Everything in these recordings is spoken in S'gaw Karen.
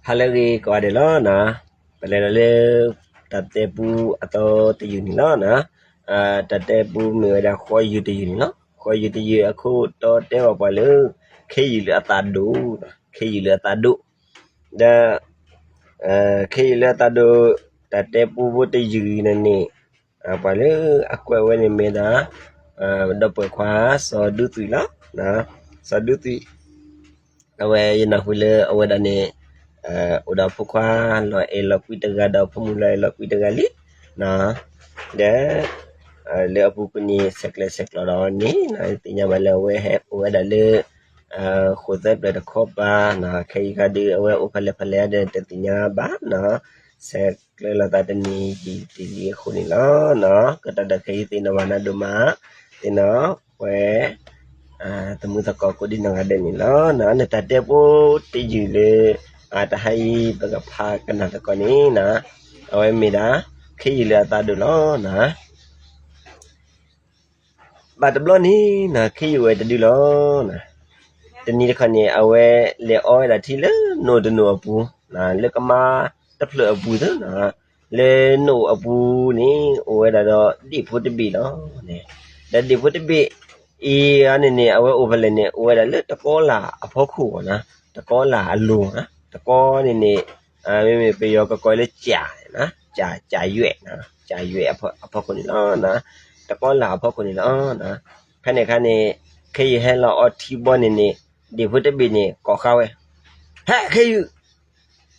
ဟါလၢအဂ့ၤကိးဂၤဒဲးလီၤ. ပလဲၤဒီးလၢ တၢ်တဲပူအသီတယုၢ်န့ၣ်လီၤ. တၢ်တဲပူမ့ၢ်ဝဲဒၣ်ဃီယုၢ်တယုၢ်န့ၣ်လီၤ. ဃီယုၢ်တယုၢ်အခိၣ်တီတဲဘၣ်ပှၤလၢ ခ့ယုၢ်လၢအသးဒိၣ်, ခ့ယုၢ်လၢအသးဒိၣ်, ဒီး ခ့ယုၢ်လၢအသးဒိၣ် တၢ်တဲပူဖိတယုၢ်န့ၣ်န့ၣ် ပှၤလၢအကွဲးဝဲန့ၣ်မ့ၢ်ဒၣ် ဒီပုၢ်ဝဲၢ်ခွါ စီၤဒူသံးလီၤ. စီၤဒူသံး အဝဲယနၢ်ဟူလၢအဝဲဒၣ်န့ၣ် အိၣ်ဒီးဖိခွါလီၤအဲၣ်လီၤကွံတဂၤဒီးဖိမုၣ်လီၤအဲၣ်လီၤကွံတဂၤလံ. ဒီး လၢအပူၤကွံာ်န့ၣ် ဆဲးကျၢဆဲးကျိးဒီးန့ၣ် သ့ၣ်ညါဘၣ်လၢအဝဲဟဲအိၣ်ဝဲဒၣ်လၢ ဃိၣ်သၢပျၢၤတခီပၤ, ခဲအံၤခါဒုးအဝဲအိၣ်ဖဲလဲၣ်ဖဲလဲၣ်ဒီးတသ့ၣ်ညါဘၣ်, ဆဲးကျၢလီၤသးတနံၤယံာ်တနံၤအဃိန့ၣ်လီၤ. ကတီၢ်ဒီးခဲအံၤသ့ၣ်နီၣ်ဘၣ်နၤဒိၣ်မး, သ့ၣ်နီၣ်ပှဲၤ သမုသကိးကိးဒံနီၢ်ဂၤဒဲးန့ၣ်လီၤ. နတၢ်တဲဖိတယုၢ်လၢ တဟါအံၤပကဖးကနၣ်သကိးန့ၣ် အဝဲမ့ၢ်ဒၣ် ခ့ယုၢ်လၢအသးဒိၣ်လီၤ. ဘၣ်တဘျီန့ၣ် ခ့ယုၢ်အိၣ်ဝဲတဒုလီၤ. တနံၤတခီန့ၣ် အဝဲလဲၤအီဝဲဒၣ်ထံလၢနိၣ်တနိၣ်အပူၤ, လၢကမါတဖျၢၣ်အပူၤသ့ၣ်, လၢနိၣ်အပူၤန့ၣ် အိၣ်ဝဲဒၣ်ဒီးဒ့ၣ်ဖိတဘ့ၣ်လီၤ. ဒီးဒ့ၣ်ဖိတဘ့ၣ်အံၤန့ၣ်န့ၣ် အဝဲအိၣ်ဖဲလဲၣ်န့ၣ် အိၣ်ဝဲဒၣ်လၢတကီလၢ်အဖီခိၣ်, တကီလၢ်အလိၤ, တကီန့ၣ်န့ၣ် မ့မ့ၢ်ပယီၤကကိးလၢ ကၠၣ်, ကၠၣ်ယွဲၣ်, ကၠၣ်ယွဲၣ်အဖီခိၣ်န့ၣ်လီၤ. တကီလၢ်အဖီခိၣ်န့ၣ်လီၤ. ဖဲန့ၣ်အခါန့ၣ် ခ့ယုၢ်ဟဲလီၤအီထံဘီန့ၣ်န့ၣ် ဒ့ၣ်ဖိတဘ့ၣ်န့ၣ် ကိးဃါဝဲ, ဟဲခ့ယုၢ်,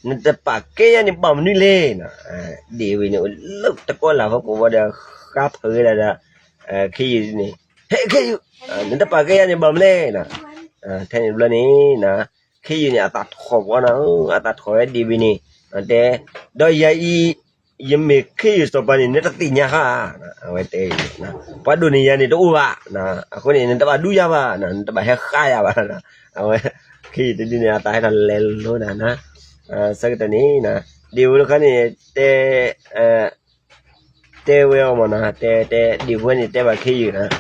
နတပာ်ကဲယၤန့ၣ်ဘၣ်မနုၤလဲၣ်. ဒ့ၣ်ဝဲန့ၣ် လၢတကီလၢ်ဖီခိၣ်ဘီဒီး ဃါဖၢဝဲဒၣ်ဒီး ခ့ယုၢ်န့ၣ် ဟဲခ့ယုၢ်, နတပာ်ကဲယၤန့ၣ်ဘၣ်မနုၤလဲၣ်. ထဲန့ၣ်တဘျီန့ၣ် ခ့ယုၢ်န့ၣ် အသးထီၣ်ဘီနီၤ, အသးထီၣ်ဝဲဒ့ၣ်ဝဲန့ၣ် တဲ, ဒီးယၤအံၤ ယမ့ၢ်ခ့ယုၢ်စီၤပၤန့ၣ် နတသ့ၣ်ညါဧါ. အဝဲတဲ, ပှၤဒိၣ်န့ၢ်ယၤန့ၣ်တအိၣ်ဘၣ်, အဃိန့ၣ် နတဘၣ်ဒူယၤဘၣ်, နတဘၣ်ဟဲဃါယၤဘၣ်. အဝဲ ခ့ယုၢ်တဒုန့ၣ် အသးဟဲထီၣ်လဲၤလိၤနၤ, ဆၢကတီၢ်န့ၣ် ဒ့ၣ်ဝဲတခါန့ၣ် တဲ တဲဝဲအီၤမးနီၤ, တဲ တဲဒ့ၣ်ဖိန့ၣ် တဲဘၣ်ခ့ယုၢ်နီၤ,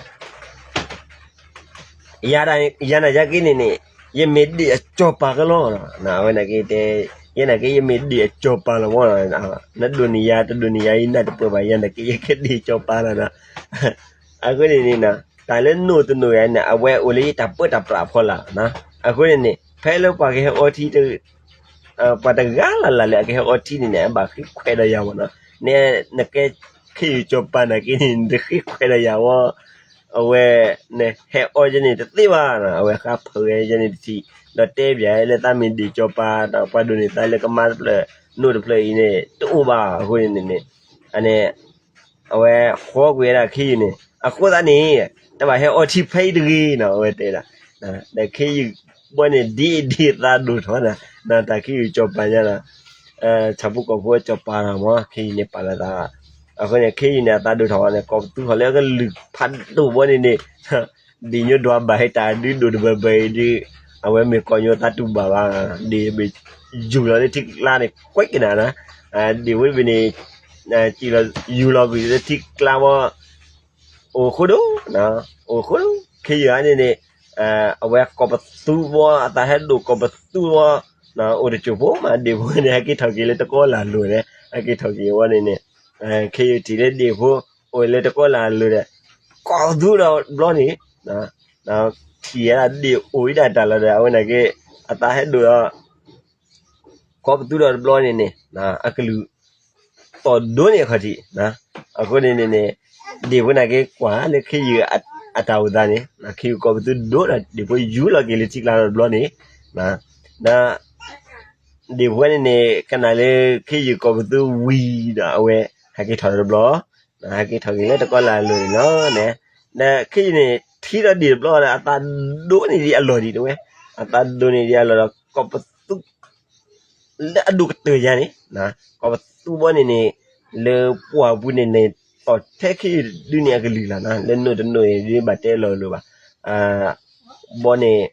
ယၤနၤယၤက့န့ၣ်န့ၣ် ယမ့ၢ်ဒ့ၣ်အစီၤပၤကလီၤ. အဝဲနာ်က့တဲ, ယဲနာ်က့ ယမ့ၢ်ဒ့ၣ်အစီၤပၤလီၤမး, နဒိၣ်န့ၢ်ယၤတဒိၣ်န့ၢ်ယၤအံၤ နၢ်တပၢၢ်ဘၣ်, ယဲနာ်က့ ယကဲဒ့ၣ်စီၤပၤလီၤနီၤ. အဃိန့ၣ်န့ၣ် တၢ်လၢနိၣ်တနိၣ်ယၤန့ၣ် အဝဲအိၣ်လၢယတၢ်ပၢတၢ်ပြးအဖီလာ်. အဃိန့ၣ်န့ၣ် ဖဲလၢပှၤကဟဲအီထံ ပှၤတဂၤလၢ်လၢ်လၢအကဟဲအီထံန့ၣ်န့ၣ် အဘၣ်ဃ့ခွဲးဒီးယၤမးနီၤ, နဲနကဲ ခ့ယုၢ်စီၤပၤနာ်က့န့ၣ် နတဃ့ခွဲးဒီးယၤဝဲ, အဝဲ နဟဲအီယဲန့ၣ်တသ့ဘၣ်နီၤ, အဝဲဃါဖၢဝဲယဲန့ၣ်တထံၣ်, ဒီးတဲဘၣ်လၢသးမ့ၢ်ဒ့ၣ်စီၤပၤ ဒီးပှၤဒိၣ်န့ၢ်သးလၢကမါတဖျၢၣ် နိၣ်တဖျၢၣ်အံၤန့ၣ် တအိၣ်ဘၣ်အဃိန့ၣ်န့ၣ်, အန့ၣ် အဝဲဃီကွံာ်ဝဲဒၣ်ခ့ယုၢ်န့ၣ် အဃိသတးန့ၣ် တဘၣ်ဟဲအီထံဖဲအံၤတဂ့ၤနီၤ, အဝဲတဲဒၣ်, ဒီးခ့ယုၢ်ဘီန့ၣ် ဒ့ဒ့သးဒိၣ်ထီၣ်နီၤ, တၢ်ခ့ယုၢ်စီၤပၤညါနီၤ, ဆၣ်ဖိကီၢ်ဖိစီၤပၤနီၤမး ခ့ယုၢ်န့ၣ်ပာ်လီၤသး, အဃိန့ၣ် ခ့ယုၢ်န့ၣ် အသးဒိၣ်ထီၣ်န့ၣ် ကိးပသူထီၣ်လၢအကလုၢ်ဖးဒိၣ်ဘီန့ၣ်န့ၣ် ဒ့ၣ်ညိဒွးဘၣ်ဟဲတၢ်ဒုးဒိၣ်တဘၢဘၢအံၤဒုး, အဝဲမ့ၢ်ကိးညိသးတူၢ်ဘၣ်ဘၣ်, ဒ့ၣ်မ့ၢ်ယူၢ်လီၤလၢထံကျါန့ၣ် ကွဲးကနၤနီၤ, ဒ့ၣ်ဝဲတဘ့ၣ်န့ၣ် ယူၢ်လီၤကွံာ်လၢထံကျါဝဲ, အိၣ်ဃိဒိၣ်, အိၣ်ဃိဒိၣ်, ခ့ယုၢ်န့ၣ်န့ၣ် အဝဲကိးပသူဘီ အသးဟဲဒိၣ်ကိးပသူဘီ, အိၣ်တစိၢ်ဖိမး ဒ့ၣ်ဖိန့ၣ် ဟဲက့ၤထီၣ်က့ၤလၢတကီလၢ်လိၤန့ၣ် ဟဲက့ၤထီၣ်က့ၤဝဲန့ၣ်န့ၣ်, ခ့ယုၢ်ထံၣ်လၢဒ့ၣ်ဖိ အိၣ်လၢတကီလၢ်လိၤဒီး ကိးပသူဒီးတဘျီန့ၣ်, ထံၣ်ဝဲဒၣ်ဒ့ၣ်အိၣ်ဒၣ်တၢ်လီၤဒီး အဝဲနာ်က့ အသးဟဲဒိၣ်ဒီး ကိးပသူဒီးတဘျီန့ၣ်န့ၣ် အကလုၢ်သီၣ်ဒိၣ်န့ၢ်အခီၣ်ထံး, အဃိန့ၣ်န့ၣ်န့ၣ် ဒ့ၣ်ဖိနာ်က့ကွၢ်လၢခ့ယုၢ်အတၢ်အိၣ်သးန့ၣ် ခ့ယုၢ်ကိးပသူဒိၣ်ဒီး ဒ့ၣ်ဖိယူၢ်လီၤက့ၤလၢထံကျါဒီးတဘျီန့ၣ်, ဒီး ဒ့ၣ်ဖိန့ၣ်န့ၣ် ကနၣ်လၢခ့ယုၢ်ကိးပသူဝံၤဒီး အဝဲဟဲက့ၤထီၣ်ဒီးတဘျီ, ဟဲက့ၤထီၣ်က့ၤလၢတကီလၢ်အလိၤန့ၣ်လီၤန့ၣ်, ဒီးခ့ယုၢ်န့ၣ် ထံၣ်ဒီးဒ့ၣ်တဘျီဒီး အသးဒိၣ်န့ၢ်ဒံးအလီၢ်ဒံးတဝဲ, အသးဒိၣ်န့ၢ်ဒံးအလီၢ်ဒီး ကိးပသူ လၢအဒိၣ်ကတၢၢ်ယၤန့ၣ်, ကိးပသူဘီန့ၣ်န့ၣ် လၢပှၢ်ပူၤန့ၣ်န့ၣ် သီၣ်ထဲခ့ယုၢ်တဒုန့ၣ်အကလုၢ်လီၤ, လၢနိၣ်တနိၣ်န့ၣ် ဒ်ဘၣ်တဲလီၤလိၤဘၣ်, ဘီန့ၣ်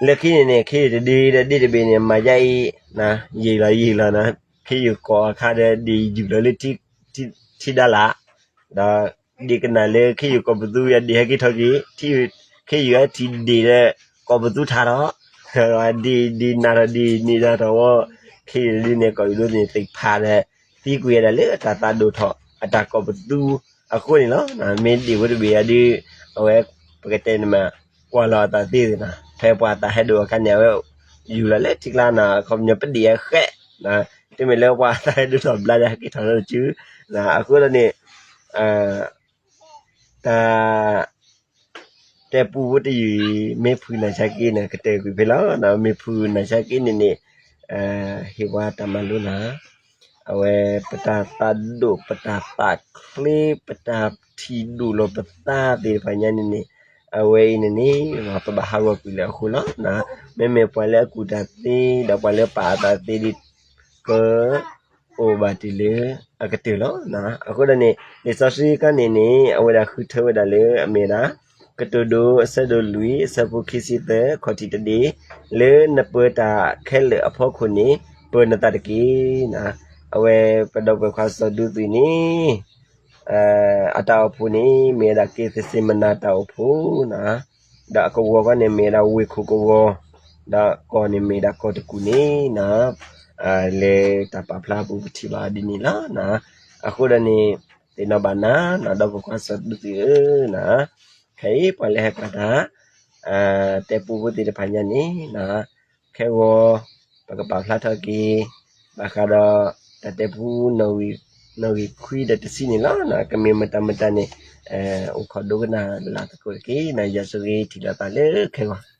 လၢခံန့ၣ်န့ၣ် ခ့ယုၢ်တဒုဒီးဒ့ၣ်တဘ့ၣ်န့ၣ် မၤယါအံၤ ယံာ်လီၤယံာ်လီၤနီၤ, ခ့ယုၢ်ကိးအခါဒီး ဒ့ၣ်ယူၢ်လီၤလၢထံဒါလၢ်, ဒီးဒ့ၣ်ကနၣ်လၢခ့ယုၢ်ကိးပသူ ယဒ့ၣ်ဟဲက့ၤထီၣ်က့ၤ, ခ့ယုၢ်ဟဲထံၣ်ဒ့ၣ်ဒီး ကိးပသူထါထီၣ်, ဒ်ဒ်နၤထီၣ်ဒ်နံၤနၤထီၣ်ဝဲ, ခဲအံၤဒ်န့ၣ် ကီၢ်အံၤဒ်န့ၣ် သ့ၣ်ဖးဒီး သံကွံာ်ဝဲဒၣ်လၢတၢ်သးဒိၣ်ထီၣ် အတၢ်ကိးပသူအဃိန့ၣ်လီၤ. မ့ၢ်ဒံးဝဲတဘ့ၣ်အံၤဒ် အဝဲ ပကတဲန့ၣ်မး ကွၢ်လီၤအသးသ့နီၤ, ဖဲပှၤသးဟဲဒိၣ်အခါန့ၣ် အဝဲယူၤလီၤလၢထံကျါနီၤ, အခီပညီပဒံးအဃဲနီၤ, တမ့ၢ်လၢပှၤသးဟဲဒိၣ်ထီၣ်ဘျါဒီး ဟဲက့ၤထီၣ်လၢစု, အဃိဒီးန့ၣ် တၢ် တဲပူဖိတယုၢ်အံၤ မ့ၢ်ဖုနၢ်ဆါက့န့ၣ် ကတၢၢ်ကွံာ်ဖဲလီၤ. မ့ၢ်ဖုနၢ်ဆါက့န့ၣ်န့ၣ် ဟ့ၣ်ပှၤတၢ်မၤလိနၤ, အဝဲပတၢ်သးဒိၣ် ပတၢ်သးချ့ ပတၢ်ထံၣ်ဒိၣ်လီၤပသးသ့ၣ်တဖၣ်ညါန့ၣ်န့ၣ် အဝဲအံၤန့ၣ်န့ၣ် ပဘၣ်ဟးဂီၤကွံာ်လၢအဃိလီၤ. မ့မ့ၢ်ပှၤလၢအကူၣ်တၢ်သ့ ဒီးပှၤလၢပာ်အသးသ့ဒ် က အိၣ်ဘၣ်တုၤလၢအကတၢၢ်လီၤ. အဃိဒီးန့ၣ် လံာ်စီဆှံခါန့ၣ်န့ၣ် အဝဲဒၣ်ဃုထၢဝဲဒၣ်လၢအမ့ၢ်ဝဲဒၣ် ကတိၤဒိ အဆၢဒိၣ်လွံၢ် အဆၢဖိခံဆံသၢ ခီၣ်ထံးတဒ့ၣ်, လၢနပၢၤတၢ်ခဲလၢာ်အဖီခိၣ်န့ၣ် ပၢၤနသးတက့ၢ်. အဝဲပဒီပုၢ်ဝဲၢ်ခွါစီၤဒူသုးန့ၣ် အတၢ်အိၣ်ဖှိၣ်န့ၣ် မ့ၢ်ဝဲဒၣ်က့ၤသစ့မနၤတၢ်အိၣ်ဖှိၣ်နီၤ, ဒီးအကဝီၤခီန့ၣ် မ့ၢ်ဝဲဒၣ်ဝ့ၢ်ခိၣ်ကဝီၤ, ဒီးကီၢ်န့ၣ်မ့ၢ်ဝဲဒၣ်ကီၢ်တကူၣ်န့ၣ်နီၤ, လၢတၢ်ပာ်ဖျါအပူၤပထံၣ်ဘၣ်ဒ်န့ၣ်လီၤ. အဃိဒီးန့ၣ် သ့ၣ်နီၣ်ဘၣ်နၤနီၤ ဒီပုၢ်ဝဲၢ်ခွါစီၤဒူသုးဧၢနီၤ, ခဲအံၤပှၤလၢဟဲကွၢ်တၢ် တဲပူဖိသ့ၣ်တဖၣ်ညါန့ၣ်နီၤ, ခဲဂီၤ ပကပာ်ဖျါထီၣ်က့ၤ ဘၣ်ဃးဒီးတၢ်တဲပူ နီၣ်ဂံၢ်ခွံဒီးတဆံန့ၣ်လီၤ. ကမ့ၢ်မတၤမတၤန့ၣ် အိၣ်ခိးဒိကနၣ်လၢသကိးတက့ၢ်. ယွၤဆိၣ်ဂ့ၤထံၣ်လိာ်သးလၢခဲဂီၤ